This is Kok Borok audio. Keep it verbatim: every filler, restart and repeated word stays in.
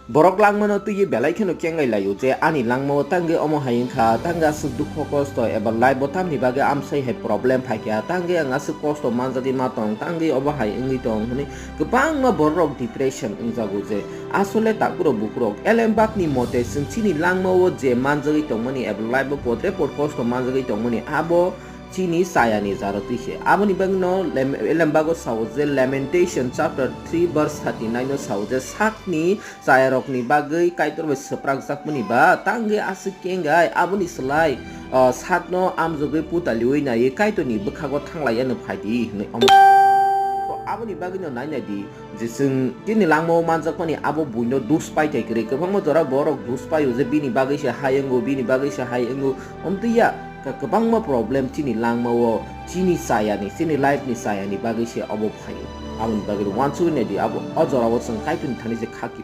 Borok langmano twiwi belai kheno kengai laio je ani langmao tangwi omo hai wngkha, tangwi aswk dukho kosto eba life o tamni bagwi amsai hai problem phaikha, tangwi ang aswk kosto manjagwi ma tong, tangwi obo hai wngwi tong hwnwi kwbangma bororok depression wngjago je asole takuro bukurok elembakni mote chwng chini langmao je manjagwi tongmani eba life o potre por kosto manjagwi tongmani abo chini chayani jaro twi se. Aboni bagwino lem-, elembago sao je Lamentation chapter three verse thirty-nine o sao je sakni chayarokni bagwi Kaitor bai swprakjakmani ba tangwi aswk kengai, aboni slai, ah, sakno amjogwi putaliwi naiwi Kaitorni bwkhago thanglaiya no phaidi hwnwi omo. So, aboni bagwino nainai di je chwng chini langmao manjakmani abo buino dus pai thai kwrwi. Kwbangma jora borok dus paio je bini bagwi se hai wngo, bini bagwi se hai wngo. Omtwi ya, ka-, kwbangma problem chini langmao, chini chayani, chini life ni chayani bagwi se obo phaio. Aboni bagwi uansugwi naidi abo o jorao chwng Kaitorni thani je khaki